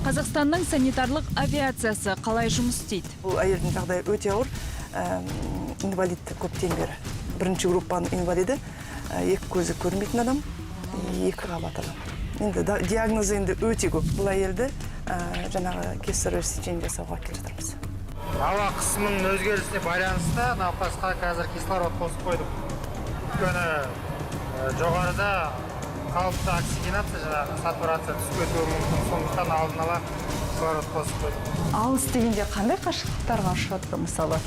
Қазақстанның санитарлық авиациясы қалай жұмыс істейді? Бұл әйелдің жағдайы өте ауыр, инвалид көптен бері. Бірінші группаның инвалиді, екі көзі көрмейтін адам, екі қабат адам. Енді диагнозы енді өте көп. Бұл әйелді жаңағы кесарево сечение жасауға келе жатырмыз. Ауа қысымының өзгерісіне байланысты науқасқа қазір кислород қосып қойдық. Өйткені жоғарыда қалыпты оксигенация, жаңағы сатурация түсіп кетуі мүмкін, сондықтан алдын ала кислород қосып қойдық. Алыс дегенде қандай қашықтықтарға ұшады? Мысалы,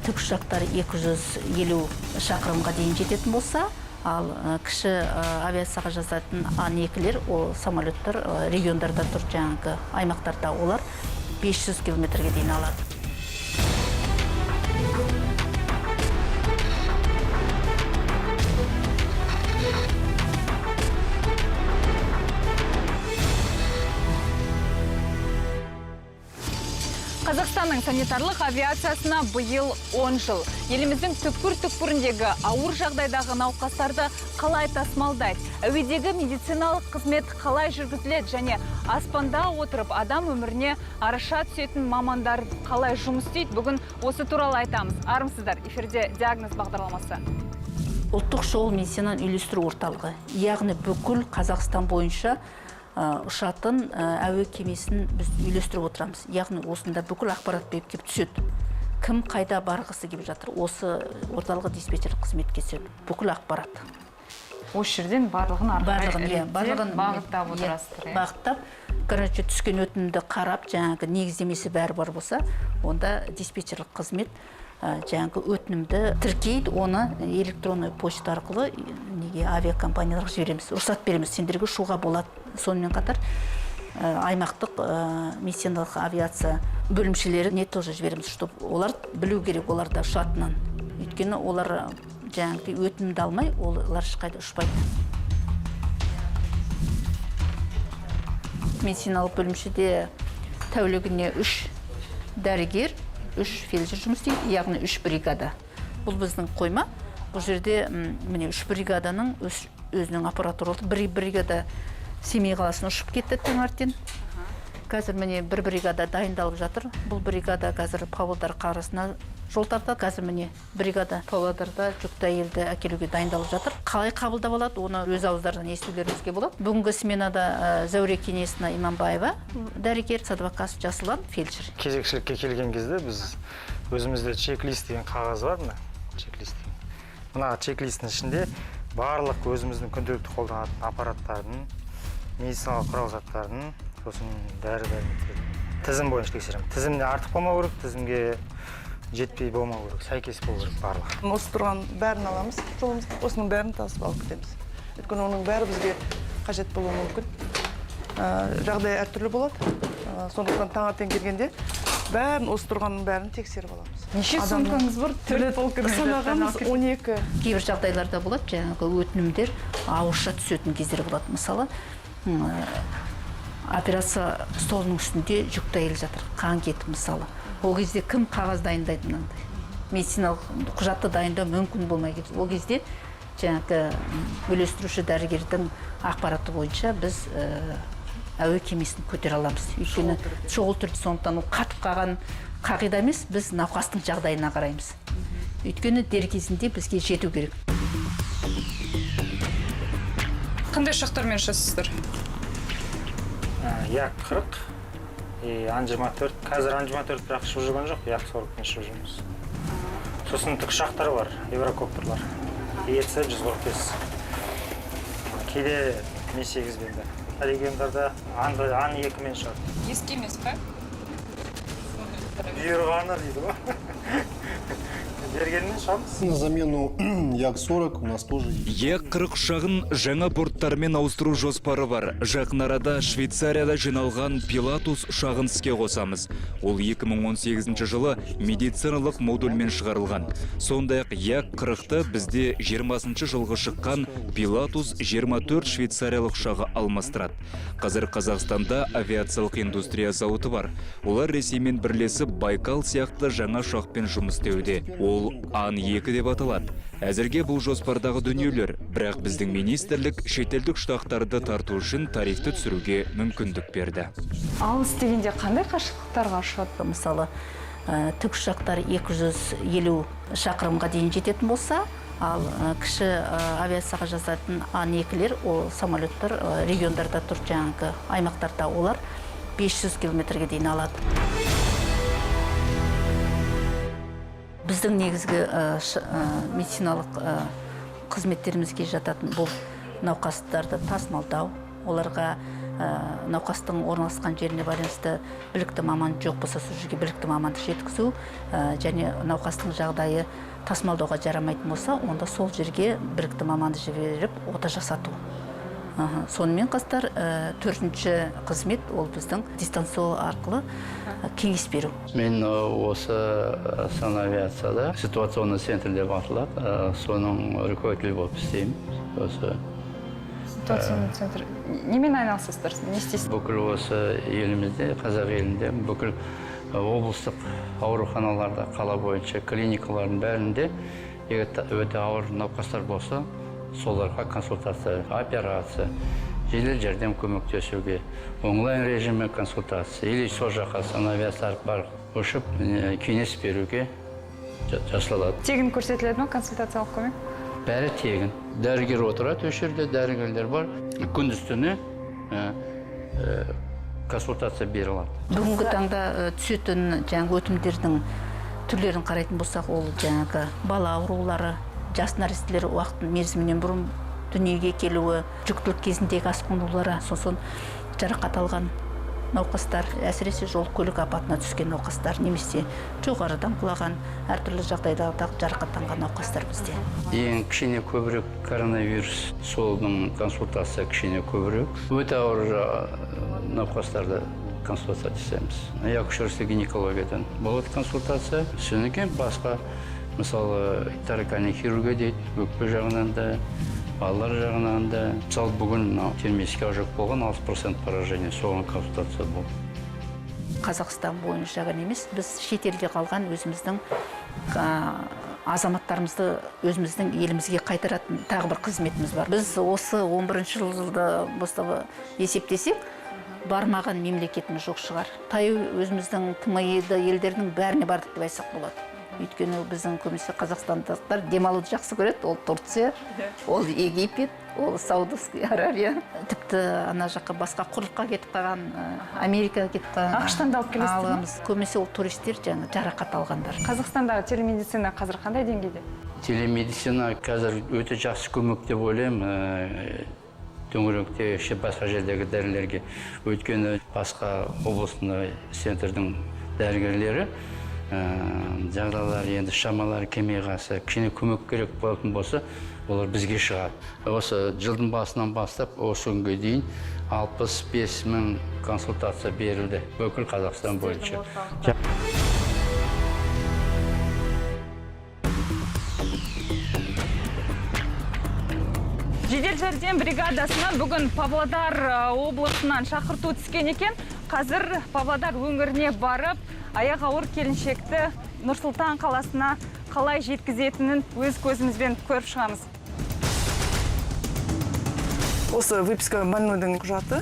тікұшақтар 250 шақырымға дейін жететін болса, ал кіші авиацияға жазатын Ан-2лер, ол самолеттер региондарда тұр, жаңағы аймақтарда, олар 500 километрге дейін алады. Қазақстанның санитарлық авиациясына биыл 10 жыл. Еліміздің түкпір-түкпіріндегі ауыр жағдайдағы науқастарды қалай тасымалдайды? Әуедегі медициналық қызмет қалай жүргізіледі және аспанда отырып адам өміріне араша түсетін мамандар қалай жұмыс істейді? Бүгін осы туралы айтамыз. Армысыздар, эфирде «Диагноз» бағдарламасы. Ұлттық шұғыл медицинаны үйлестіру орталығы, яғни бүкіл Қазақстан бойынша ұшатын әуе кемесін біз үйлестіріп отырамыз. Яғни осында бүкіл ақпарат беріп келіп түседі. Кім қайда барғысы келіп жатыр, осы орталығы диспетчерлік қызметке түседі бүкіл ақпарат. Осы жерден барлығын ары қарай Барлығын, иә, реттеп, барлығын бағыттап иә, отырасыздар, иә? Бағыттап, короче, түскен өтінімді қарап, жаңағы негіздемесі бәрі бар болса, онда диспетчерлік қызмет жаңағы өтінімді тіркейді, оны электронный почта арқылы неге авиакомпанияларға жібереміз, рұқсат береміз, сендерге ұшуға болады. Сонымен қатар аймақтық медициналық авиация бөлімшелеріне тоже жібереміз, чтобы олар білу керек, олар да ұшатынын. Өйткені олар жаңағыдай өтінімді алмай, олар ешқайда ұшпайды. Медициналық бөлімшеде тәулігіне 3 дәрігер, 3 фельдшер жұмыс істейді, яғни 3 бригада. Бұл біздің қойма. Бұл жерде міне 3 бригаданың өзінің аппаратурасы. Бір бригада Семей қаласына ұшып кетті таңертең. Қазір міне бір бригада дайындалып жатыр. Бұл бригада қазір Павлодар қаласына жол тартады. Қазір міне бригада Павлодарда жүкті әйелді әкелуге дайындалып жатыр. Қалай қабылдап алады, оны өз ауыздарынан естулеріңізге болады. Бүгінгі сменада Зәуре Кеңесина Иманбаева дәрігер, Садвақас Жасұлан фельдшер. Кезекшілікке келген кезде біз өзімізде чек-лист деген қағаз бар, мына чек-лист деген. Мына чек-листтің ішінде барлық өзіміздің күнделікті қолданатын аппараттардың, медициналық құрал заттардың, сосын дәрі дәрмектердің тізім бойынша тексеремін. Тізімде артық болмау керек, тізімге жетпей болмау керек, сәйкес болу керек барлығы. Осы тұрған бәрін аламыз жолымызға, осының бәрін тасып алып кетеміз. Өйткені оның бәрі бізге қажет болуы мүмкін. Жағдай әртүрлі болады. Сондықтан таңертең келгенде бәрін, осы тұрғанның бәрін тексеріп аламыз. Неше Адамның сумкаңыз бар? Төрт полканы Санағанбыз 12. Кейбір жағдайларда болады, жаңағы өтінімдер ауызша түсетін кездер болады. Мысалы, операция столының үстінде жүкті әйел жатыр, қан кетіп мысалы. Ол кезде кім қағаз дайындайды мынандай? Медициналық құжатты дайындау мүмкін болмай кетті. Ол кезде жаңағы үйлестіруші дәрігердің ақпараты бойынша біз әуе кемесін көтере аламыз. Өйткені шұғыл түрде, сондықтан ол қатып қалған қағида емес, біз науқастың жағдайына қараймыз. Өйткені дер кезінде бізге жету керек. Қандай ұшақтармен ұшасыздар? Як 40 и Ан-24. Қазір Ан-24 бірақ ұшып жүрген жоқ, Як 40-пен ұшып жүрміз. Сосын тікұшақтар бар, еврокоптерлар. ЕЦ 145. Кейде Ми сегізбен де. Региондарда Ан-2-мен ұшады. Ескі емес пе? Бұйырғаны дейді ғой. Бергенмен ұшамыз. На замену Як-40 у нас тоже есть. Як-40 ұшағын жаңа борттармен ауыстыру жоспары бар. Жақын арада Швейцарияда жиналған Пилатус ұшағын іске қосамыз. Ол 2018 жылы медициналық модульмен шығарылған. Сондай-ақ Як-40-ты бізде 20 жылғы шыққан Пилатус 24 швейцариялық ұшағы алмастырады. Қазір Қазақстанда авиациялық индустрия зауыты бар. Олар Ресеймен бірлесіп Байкал сияқты жаңа ұшақпен жұмыс істеуде. Ол Ол Ан-2 деп аталады. Әзірге бұл жоспардағы дүниелер, бірақ біздің министрлік шетелдік ұшақтарды тарту үшін тарифті түсіруге мүмкіндік берді. Алыс дегенде қандай қашықтықтарға ұшады? Мысалы, тікұшақтар 250 шақырымға дейін жететін болса, ал кіші авиацияға жазатын Ан-2-лер, ол самолеттер региондарда тұр, жаңағы аймақтарда, олар 500 километрге дейін алады. Біздің негізгі медициналық қызметтерімізге жататын бұл науқастарды тасымалдау, оларға науқастың орналасқан жеріне байланысты білікті маман жоқ болса, сол жерге білікті маманды жеткізу, және науқастың жағдайы тасымалдауға жарамайтын болса, онда сол жерге білікті маманды жіберіп ота жасату. Сонымен қатар, төртінші қызмет ол біздің дистанцион арқылы кеңес беру. Мен осы санавиацияда ситуационный центр деп аталады, соның руководителі болып істеймін. Осы Ситуационный центр. Немен айналысасыздар? Не істейсіз? Бүкіл осы елімізде, қазақ елінде, бүкіл облыстық ауруханаларда, қала бойынша клиникалардың бәрінде егер өте ауыр науқастар болса, соларға консультация, операция, жедел жәрдем көмектесуге, онлайн режиммен консультация или сол жаққа санавиация барып ұшып кеңес беруге жасалады. Тегін көрсетіледі ме консультациялық көмек? Бәрі тегін. Дәрігер отырады осы жерде, дәрігерлер бар. Күндіз түні консультация бере алады. Бүгінгі таңда түсетін жаңағы өтімдердің түрлерін қарайтын болсақ, ол жаңағы бала аурулары, жас нәрестелер уақыт мерзімінен бұрын дүниеге келуі, жүктілік кезіндегі асқынулары, сосын жарақат алған науқастар, әсіресе жол көлік апатына түскен науқастар немесе жоғарыдан құлаған, әртүрлі жағдайларда жарақаттанған науқастар бізде. Ең кішкене көбірек коронавирус, соның консультация кішкене көбірек. Өте ауыр науқастарды консультация жасаймыз. Акушерство гинекологиядан болады консультация. Содан кейін басқа, мысалы, торакальный хирургия дейді, өкпе жағынан да, балалар жағынан да. Мысалы, бүгін мынау термический ожог болған, 6% поражение, соған консультация болды. Қазақстан бойынша ғана емес, біз шетелде қалған өзіміздің азаматтарымызды өзіміздің елімізге қайтаратын тағы бір қызметіміз бар. Біз осы 11 жылды бастап есептесек, бармаған мемлекетіміз жоқ шығар. Таяу өзіміздің ТМИ-ді елдердің бәріне бардық деп айтсақ болады. Өйткені біздің көбінесе қазақстандықтар демалуды жақсы көреді. Ол Турция, ол Египет, ол Саудовская Аравия. Тіпті ана жаққа басқа құрлыққа кетіп қалған, Америкаға кетіп қалған. АҚШ-тан да алып келесіздер ме? Аламыз. Көбінесе ол туристер, жаңа жарақат алғандар. Қазақстандағы телемедицина қазір қандай деңгейде? Телемедицина қазір өте жақсы көмек деп ойлаймын. Төңіректе басқа жердегі дәрілерге. Өйткені басқа облыстың центрдің дәрігерлері жағдайлары енді шамалары келмей қалса, кішкене көмек керек болатын болса, олар бізге шығады. Осы жылдың басынан бастап осы күнге дейін 65 мың консультация берілді бүкіл Қазақстан бойынша. Жедел жәрдем бригадасына бүгін Павлодар облысынан шақырту түскен екен. Қазір Павлодар өңіріне барып, аяқ ауыр келіншекті Нұр-Сұлтан қаласына қалай жеткізетінін өз көзімізбен көріп шығамыз. Осы выписка больнойдың құжаты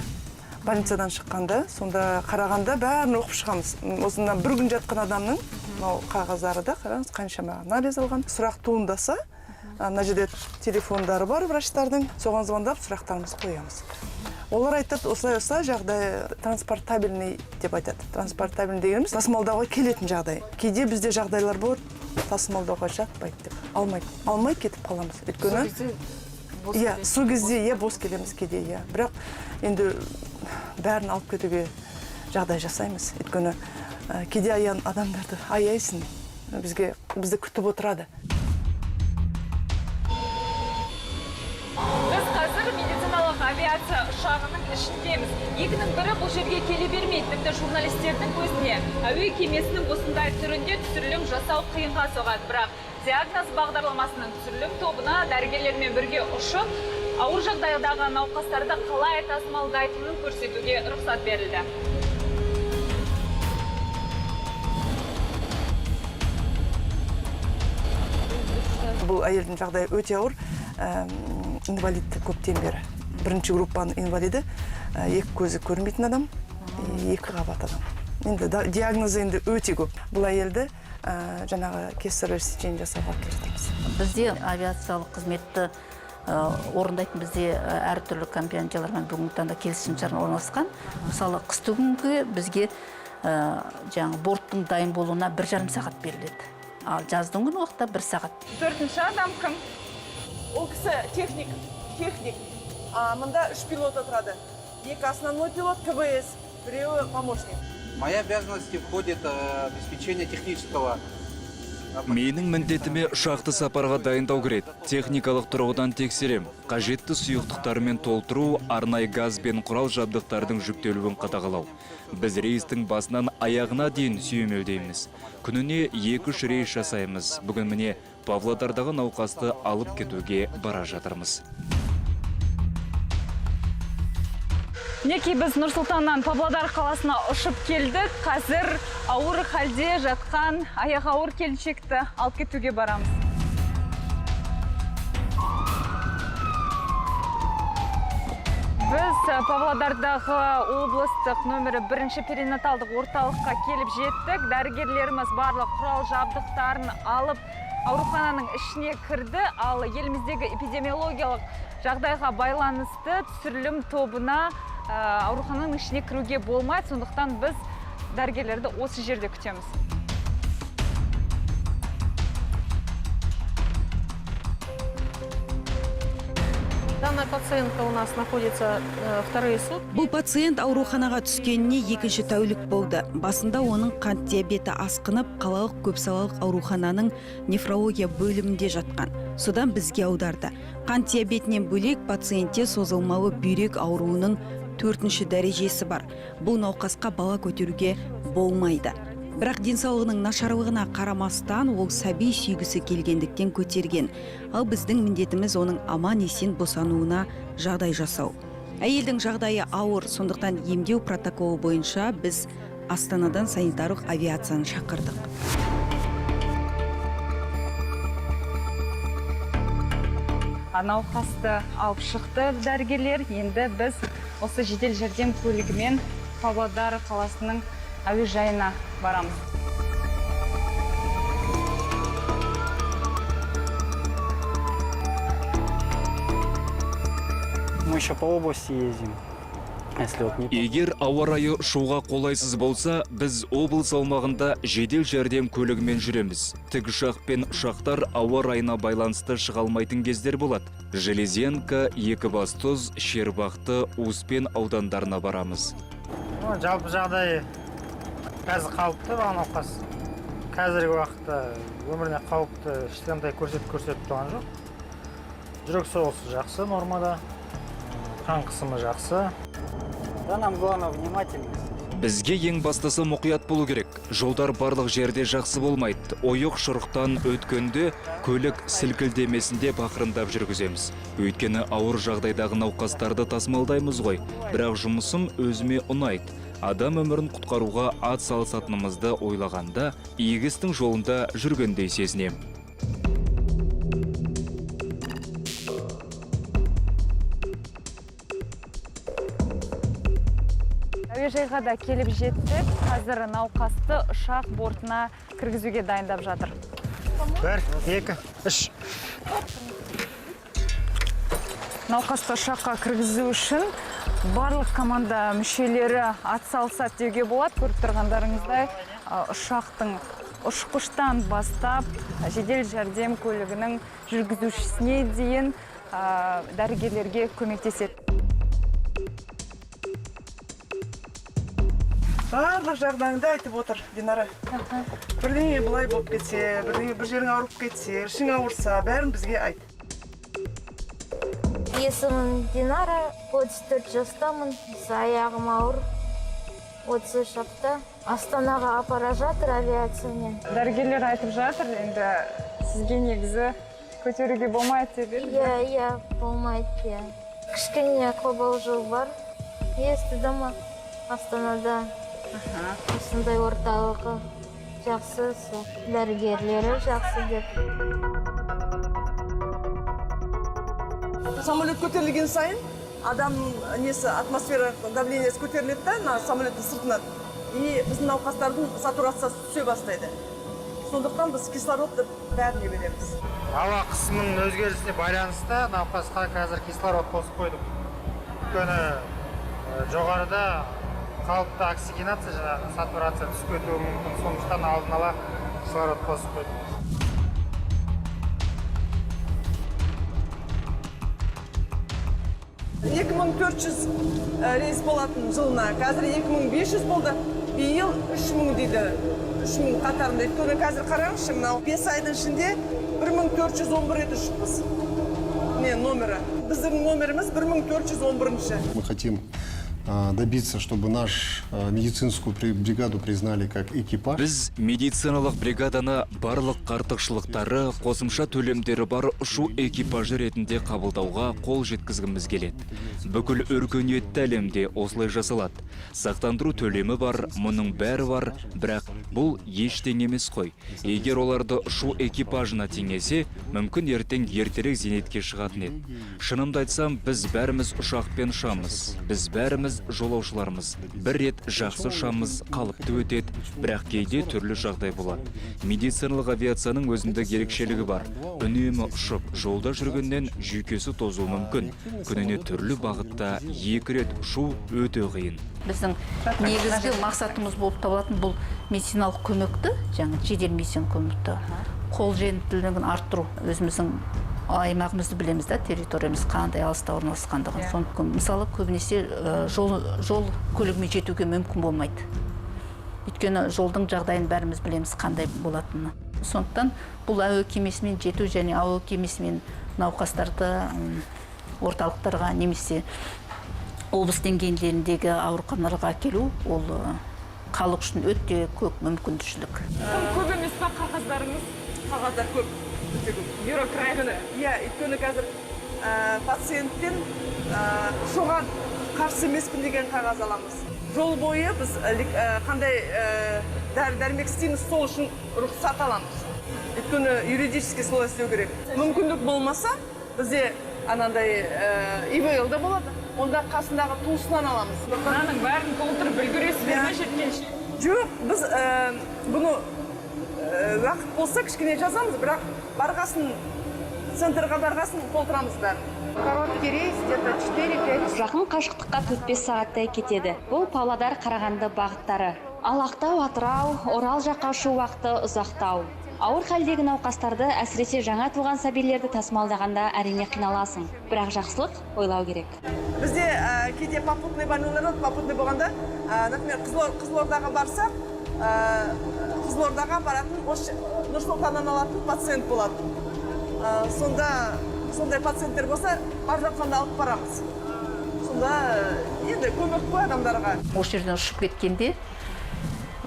больницадан шыққанда, сонда қарағанда бәрін оқып шығамыз. Осында бір күн жатқан адамның мынау қағаздары да, қараңыз, қаншама анализ алған. Сұрақ туындаса, мына жерде телефондары бар врачтардың, соған звондап сұрақтарымызды қоямыз. Олар айтады, осылай осылай жағдай транспортабельный деп айтады. Транспортабельный дегеніміз тасымалдауға келетін жағдай. Кейде бізде жағдайлар болады, тасымалдауға жатпайды деп, алмайды. Алмай кетіп қаламыз. Өйткені иә, сол кезде иә, бос келеміз кейде, иә. Бірақ енді бәрін алып кетуге жағдай жасаймыз. Өйткені кейде аян адамдарды аяйсың, бізді күтіп отырады. Біз қазір медициналық авиация ұшағының ішіндеміз. Екінің бірі бұл жерге келе бермейді. Тіпті журналистердің көзіне әуе кемесінің осындай түрінде түсірілім жасау қиынға соғады. Бірақ диагноз бағдарламасының түсірілім тобына дәрігерлермен бірге ұшып, ауыр жағдайдағы науқастарды қалай тасымалдайтынын көрсетуге рұқсат берілді. Бұл әйелдің жағдайы өте ауыр, инвалид көптен бері. Бірінші группаның инвалиді, екі көзі көрмейтін адам, екі қабат адам. Енді диагнозы енді өте көп. Бұл әйелді жаңағы кесарево сечение жасауға алып келе жатырмыз. Бізде авиациялық қызметті орындайтын бізде әртүрлі компаниялармен бүгінгі таңда келісімшарт орналасқан. Мысалы, қысты күнгі бізге жаңағы борттың дайын болуына 1,5 сағат беріледі. Ал жаздың күні уақытта 1 сағат. Төртінші адам кім? Ол кісі техник, техник. Мында 3 пилот отырады. 2 основной пилот КВС, біреуі помощник. Моя обязанность входит обеспечение технического. Менің міндетіме ұшақты сапарға дайындау кіреді. Техникалық тұрғыдан тексерем. Қажетті сұйықтықтармен толтыру, арнайы газ бен құрал жабдықтардың жүктелуін қадағалау. Біз рейстің басынан аяғына дейін сүйемелдейміз. Күніне 2-3 рейс жасаймыз. Бүгін міне Павлодардағы науқасты алып кетуге бара жатырмыз. Мінекей біз Нұр-Сұлтаннан Павлодар қаласына ұшып келдік. Қазір ауыр халде жатқан аяғы ауыр келіншекті алып кетуге барамыз. Біз Павлодардағы облыстық нөмірі 1 перинаталдық орталыққа келіп жеттік. Дәрігерлеріміз барлық құрал жабдықтарын алып аурухананың ішіне кірді. Ал еліміздегі эпидемиологиялық жағдайға байланысты түсірілім тобына аурухананың ішіне кіруге болмайды. Сондықтан біз дәрігерлерді осы жерде күтеміз. Данная пациентка у нас находится вторые сутки. Бұл пациент ауруханаға түскеніне 2-ші тәулік болды. Басында оның қант диабеті асқынып, қалалық көпсалалық аурухананың нефрология бөлімінде жатқан. Содан бізге аударды. Қант диабетінен бөлек пациентте созылмалы бүйрек ауруының 4-ші дәрежесі бар. Бұл науқасқа бала көтеруге болмайды. Бірақ денсаулығының нашарлығына қарамастан ол сәби сүйгісі келгендіктен көтерген. Ал біздің міндетіміз оның аман есен босануына жағдай жасау. Әйелдің жағдайы ауыр, сондықтан емдеу протоколы бойынша біз Астанадан санитарлық авиацияны шақырдық. Науқасты алып шықты дәрігерлер. Енді біз осы жедел жәрдем көлігімен Павлодар қаласының әуежайына барамыз. Мы еще по области ездим. Если вот не Егер ауа райы ұшуға қолайсыз болса, біз облыс аумағында жедел жәрдем көлігімен жүреміз. Тікұшақ пен ұшақтар ауа райына байланысты шыға алмайтын кездер болады. Железенка, Екібастұз, Шербақты, Успен аудандарына барамыз. Жалпы жағдайы қазір қалыпты, бағана науқас. Қазіргі уақытта өміріне қауіпті ешқандай көрсетіп тұрған жоқ. Жүрек соғысы жақсы нормада, қан қысымы жақсы. Да, нам главное внимательность. Бізге ең бастысы мұқият болу керек. Жолдар барлық жерде жақсы болмайды. Ойық шұрықтан өткенде көлік сілкілдемесін деп ақырындап жүргіземіз. Өйткені ауыр жағдайдағы науқастарды тасымалдаймыз ғой. Бірақ жұмысым өзіме ұнайды. Адам өмірін құтқаруға ат салысатынымызды ойлағанда, игі істің жолында жүргендей сезінемін. Әуежайға да келіп жеттік. Қазір науқасты ұшақ бортына кіргізуге дайындап жатыр. 1, 2, 3. Науқасты ұшаққа кіргізу үшін барлық команда мүшелері атсалысады деуге болады. Көріп тұрғандарыңыздай, ұшақтың ұшқыштан бастап жедел жәрдем көлігінің жүргізушісіне дейін дәрігерлерге көмектеседі. Барлық жағдайыңды айтып отыр, Динара. Бірдеңе былай болып кетсе, бірдеңе бір жерің ауырып кетсе, ішің ауырса, бәрін бізге айт. Есімім Динара, 34 жастамын, аяғым ауыр, 33 апта. Астанаға апара жатыр авиациямен. Дәрігерлер айтып жатыр, енді сізге негізі көтеруге болмайды деп еді. Иә, иә, болмайды, иә. Кішкене қобалжу бар. Естідім Астанада. Осындай орталығы жақсы, сол дәрігерлері жақсы деп. Самолет көтерілген сайын адам несі, атмосфера давлениесі көтеріледі да, мына самолеттің сыртынан. И біздің науқастардың сатурациясы түсе бастайды. Сондықтан біз кислородты бәріне береміз. Ауа қысымының өзгерісіне байланысты науқасқа қазір кислород қосып қойдық. Өйткені жоғарыда қалыпты оксигенация, жаңағы сатурация түсіп кетуі мүмкін. Сондықтан алдын ала кислород қосып қойдық. 2400 рейс болатын жылына, қазір 2500 болды, биыл 3000 дейді, 3000 қатарында. Өйткені қазір қараңызшы, мынау 5 айдың ішінде 1411 рет ұшыппыз. Міне номері. Біздің номеріміз 1411-ші. Мы хотим добиться, чтобы нашу медицинскую бригаду признали как экипаж. Біз медициналық бригаданы барлық артықшылықтары, қосымша төлемдері бар ұшу экипажы ретінде қабылдауға қол жеткізгіміз келеді. Бүкіл өркениетті әлемде осылай жасалады. Сақтандыру төлемі бар, мұның бәрі бар, бірақ бұл ештеңе емес қой. Егер оларды ұшу экипажына теңесе, мүмкін ертең ертерек зейнетке шығатын еді. Шынымды айтсам, біз бәріміз ұшақпен ұшамыз. Біз бәріміз жолаушылармыз. Бір рет жақсы ұшамыз, қалыпты өтеді, бірақ кейде түрлі жағдай болады. Медициналық авиацияның өзіндік ерекшелігі бар. Үнемі ұшып, жолда жүргеннен жүйкесі тозуы мүмкін. Күніне түрлі бағытта 2 рет ұшу өте қиын. Біздің негізгі мақсатымыз болып табылатын бұл медициналық көмекті, жаңа жедел медициналық көмекті қолжетімділігін арттыру. Өзіміздің аймағымызды білеміз да, территориямыз қандай алыста орналасқандығын. Сондықтан, мысалы, көбінесе жол көлігімен жетуге мүмкін болмайды. Өйткені жолдың жағдайын бәріміз білеміз қандай болатынын. Сондықтан бұл әуе кемесімен жету және әуе кемесімен науқастарды орталықтарға немесе облыс деңгейіндегі ауруханаларға әкелу, ол халық үшін өте көп мүмкіншілік. Тым көп емес па қағаздарыңыз? Қағаздар көп, өте көп. Бюрократия. Иә, өйткені қазір пациенттен ұшуға қарсы емеспін деген қағаз аламыз. Жол бойы біз қандай дәрі-дәрмек істейміз, сол үшін рұқсат аламыз. Өйткені юридически солай істеу керек. Мүмкіндік болмаса, бізде анандай ИВЛ да болады. Онда қасындағы туысынан аламыз. Мынаның бәрін толтырып үлгересіздер ме жеткенше? Жоқ, біз бұны уақыт болса кішкене жазамыз, бірақ барғасын, центрға барғасын толтырамыз бәрін. Короткий рейс где-то 4-5. Жақын қашықтыққа 4-5 сағаттай кетеді. Бұл Павлодар, Қарағанды бағыттары. Ал Ақтау, Атырау, Орал жаққа ұшу уақыты ұзақтау. Ауыр халдегі науқастарды, әсіресе жаңа туған сәбилерді тасымалдағанда әрине қиналасың. Бірақ жақсылық ойлау керек. Бізде кейде попутный больнойлар болады. Попутный болғанда, например, Қызылордаға барсақ, Қызылордаға баратын, осы Нұр-Сұлтаннан алатын пациент болады. Сонда сондай пациенттер болса, бар жатқанда алып барамыз. Сонда енді көмек қой адамдарға. Осы жерден ұшып кеткенде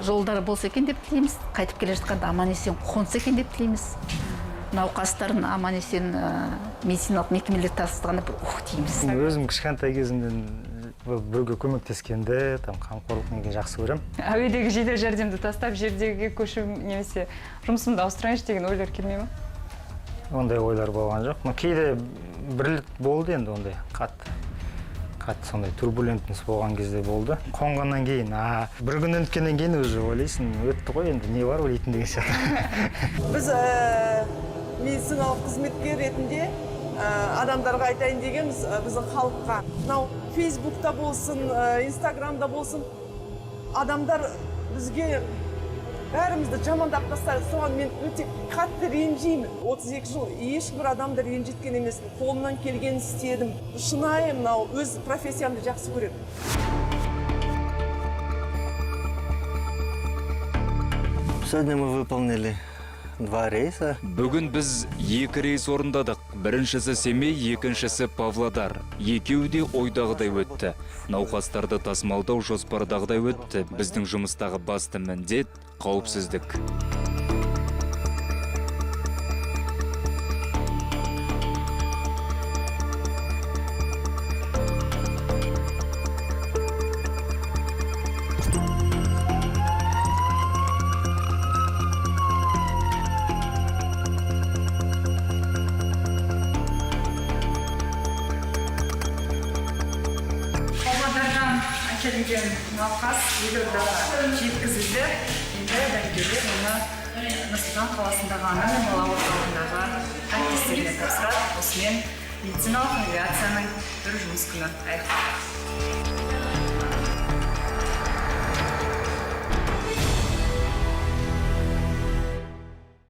жолдары болса екен деп тілейміз, қайтып келе жатқанда аман есен қонса екен деп тілейміз. Науқастарын аман есен медициналық мекемелерге тасығанда бір ух дейміз. Өзім кішкентай кезімден біреуге көмектескенді, қамқорлық неге жақсы көремін. Әуедегі жедел жәрдемді тастап жердегіге көшу немесе жұмысымды ауыстырайыншы деген ойлар келмей ме? Ондай ойлар болған жоқ. Но кейде бір рет болды енді ондай қатты. Қатты сондай турбулентность болған кезде болды. Қонғаннан кейін, бір күн өткеннен кейін уже ойлайсың, өтті ғой енді, не бар ойлайтын деген сияқты. Біз медициналық қызметкер ретінде адамдарға айтайын дегенбіз, біздің халыққа. Мынау Фейсбукта болсын, Инстаграмда болсын, адамдар бізге бәрімізді жамандап тастайды. Соған мен өте қатты ренжимін. 32 жыл ешбір адамды ренжіткен емеспін. Қолымнан келгенін істедім. Шынайы мынау өз профессиямды жақсы көремін. Сегодня мы выполнили 2 рейса. Бүгін біз 2 рейс орындадық. Біріншісі Семей, екіншісі Павлодар. Екеуі де ойдағыдай өтті. Науқастарды тасымалдау жоспардағыдай өтті. Біздің жұмыстағы басты міндет қауіпсіздік. Әкелінген науқас елордаға жеткізілді. Енді дәрігерлер оны Нұр Сұлтан қаласындағы ана мен бала орталығындағы әріптестеріне тапсырады. Осымен медициналық авиацияның бір жұмыс күні аяқталды.